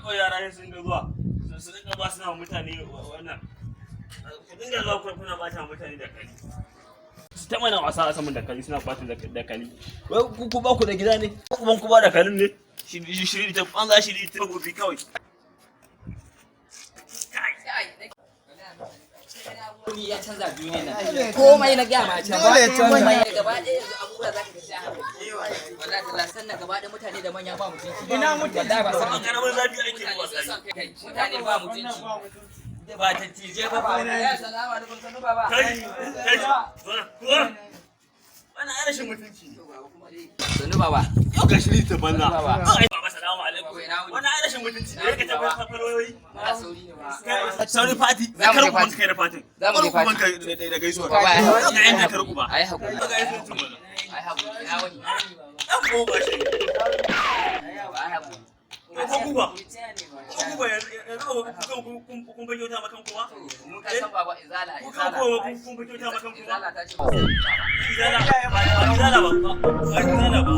Kawai yara sai sun ga zuwa su dinga ba suna mutane wannan. Ku dinga zuwa kuna bata mutane da kali. Su ta mana wasa a saman dakali, suna bata dakali. Wai ku ba ku da gida ne? Ko kuma ku ba dakalin ne? Shiri ta banza, shiri ta gobe kawai. Kai. Komai ya canza duniya nan. Komai na gaya ma canza. Dole ya canza. Komai gaba ɗaya yanzu abubuwa za ka ga sai a hankali. Wallahi tallahi, sannan gaba ɗaya mutane da manya ba mutunci. Ina mutunci? Wallahi ba Ba san karamin zafi ake yi mutane wasa. sun son kai. Mutane ba mutunci. Ba dattijai ba ba. Ya salamu alaikum, sannu baba. Kai, kai, zo nan, zo nan. Wannan ai rashin mutunci ne. Sannu baba. Yau ga shiri ta banza. Baba. Ai, baba, salamu alaikum. Wannan ai rashin mutunci ne. Ka tafi faroyoyi. Ba sauri ne ba. Sauri fati. Za mu je Kar ku fati. banka kai da fatin. Za mu je Kar ku fati. banka da gaisuwar. Baba, ai Yau ga yan da kar ku ba. Ai hakuri. Yau ga yan sun mana. Ai hakuri. Ina wani. Ɗan ko ba shi. Ai hakuri. Ko ku ba. Ko ku ba yanzu yanzu kun bai kyauta ma kanku ba? Mun ka san baba izala Ku kan izala. ko kun bai kyauta ma kanku ba? Izala ta ce ba sai baba. Izala ba izala ba ba izala ba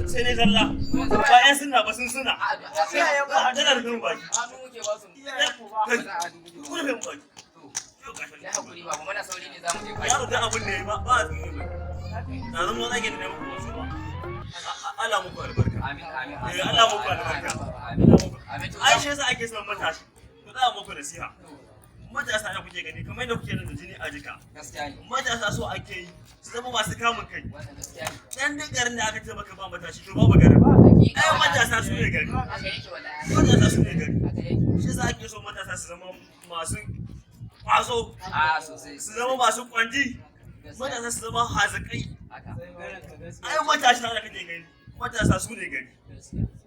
sai dai zalla. Ba yan sunna ba sun suna. A Tana da kan baki. hannu muke ba su. Kai, ku rufe mu baki. Yau ga shi. Ya hakuri baba, muna sauri ne za mu je fati. Yaro da abin ne ba ba a tsine mai. Na zama zage da muku wasu ba. Allah muku albarka. Amin, amin. Eh, Allah muku albarka. Amin. Amin. To Ai shi yasa ake son matashi. Ku tsaya muku nasiha. Matasa da kuke gani kamar yadda kuke nan da jini a jika. Gaskiya ne. Matasa so ake yi su zama masu kamun kai. Wannan gaskiya ne. Dan duk garin da aka ce maka ba matashi, to babu garin. Hakika Ai wannan- matasa su ne gari. Haka yake wallahi. Matasa su ne gari. Haka yake. Shi yasa ake so matasa su zama masu kwazo, A sosai. su zama masu kwanji, Gaskiya. matasa su zama hazikai. Haka. Ai matasa da kake gani, matasa su ne gari.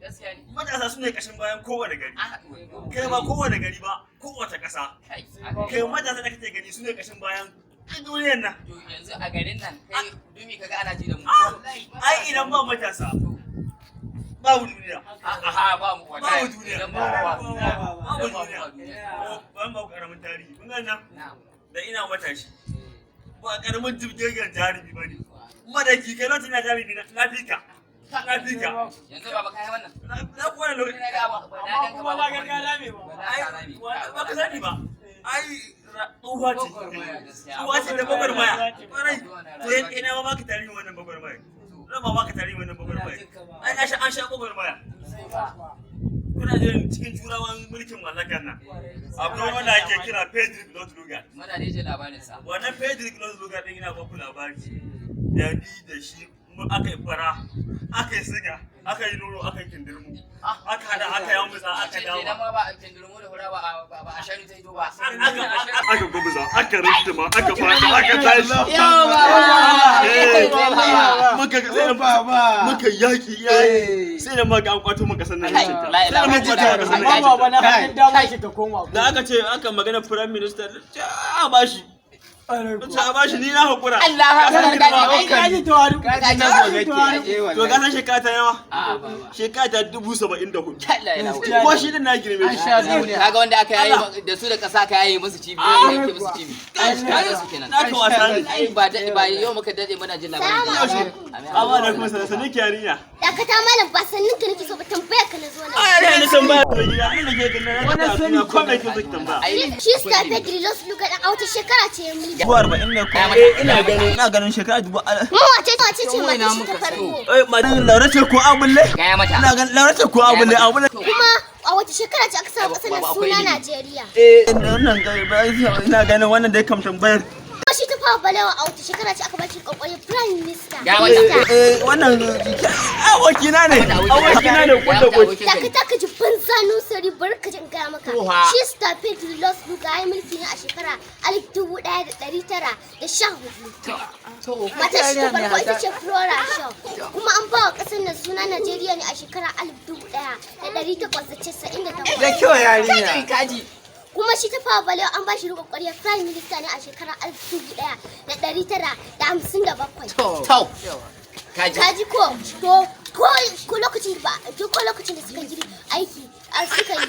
Gaskiya ne. Matasa su ne kashin bayan kowane gari. A haɗu. Kai ba kowane gari ba, kowace ƙasa. Kai. Haka. Kai matasa da kake gani su ne kashin bayan duk duniyar nan. To yanzu a garin nan kai dumi kaga ana ji da mu. Ai idan ba matasa, babu duniya. Aha, ba mu wallahi. Babu duniya. Idan ba mu ba duniya. Babu Idan ba mu duniya. ba duniya. Ko ban ba ku karamin tarihi. Kun ga nan Na'am. da ina matashi. Ba karamin jibgegen jarumi ba ne. Madaki kai lokacin na jarumi na fika. Na fika. Yanzu baba kai wannan. Na kuwa lokacin. Na ga abu. Na Amma ganka kuma baba. na ga rame ba. Ai, ba ka sani ba. Ai, tsohuwa ce. Tsohuwa ce da gwagwarmaya. Kwarai. To ina ma baka tarihin wannan gwagwarmaya. Zan ma baka tarihin wannan gwagwarmaya. Ai, an sha gwagwarmaya. Kuna jin cikin turawan mulkin mallakan nan. Akwai wanda ake kira Frederick Lord Lugard. Muna da jin labarin sa. Wannan Frederick Lord Lugard din ina baku labari. Da ni da shi aka yi fara, aka yi siga, aka yi nono, aka yi kindirmo. Aka hada, aka yi mutsa, aka Kenan dawo. ma ba kindirmo da hura ba ba a shanu ta hito ba. Aka gwamza, aka rintuma, aka fada, aka tashi. Yau Eh, baba. muka sai da muka yaki yayi sai da muka an kwato mun kasar nan. Kai, Sai da muka kwato mun kasar nan. Amma baba na hannun dama shi ka koma. Da aka ce aka magana prime minister, ce a bashi, ce a bashi, ni na hakura. Allah Ka san ka girma. Kaji tawaru. Kaji Kaji tawaru. To ka san shekara ta yawa? A baba. Shekara ta 74,000. Allah ya lawo. Ko shi din na girme shi. Kaga wanda aka yayi da su da kasa aka yayi musu cibi, ya yanke musu cibi. Kaga su kenan. Na ka wasa ne. Ai ba dade ba yau muka dade muna jin labarin. Yaushe? Amma da kuma sanin ki yarinya. Dakata malam, ba sannin ka nake so ba, tambaya ka na zo na. Ai ni san ba mai gida, ni da ke ganin Wannan sani ko mai ke zaki tambaya. Shi Star Pedri Los Luka a wata shekara ce ya mulki. 40,000 ne ko? Eh, ina ganin shekara dubu. Kuma wace ce matar shi ta farko? Eh, madan Laura ce ko Abulle? Gaya mata. Ina ganin Laura ce ko Abulle, Abulle. Kuma a wace shekara ce aka sa kasar nan Baba, akwai suna ilimi. Najeriya? Eh, wannan ina ganin wannan dai kam tambayar. Kuma shi Tafawa Balewa a wace shekara ce aka bashi kokarin Prime Minister? Gaya mata. Eh, wannan abokina ne. Abokina ne kun da kun. Dakata ka ji banza nusari, bar ka ji in gaya maka. Oha. Shi Star Pedri Los Luka ya yi mulki ne a shekara 1914. Matar shi ta farko ita ce Flora Shaw. Kuma an ba wa ƙasar nan suna Najeriya ne a shekara 1898. Da kyau yarinya. Kaji. Kuma shi Tafawa Balewa an ba shi riƙon ƙwaryar Prime Minister ne a shekara 1957. To. Kaji. Kaji ko? To ko lokacin da ba to ko lokacin da suka yi aiki a suka yi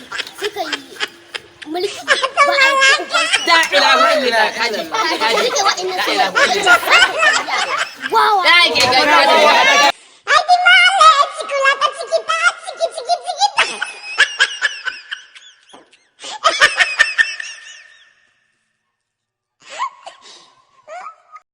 mulki ba a yi ubansu. Da ilaha illallah, kaji. Kaji, Kaji. rike wa'annan La suna ilaha illallah. wawa. Da ke ga kaji.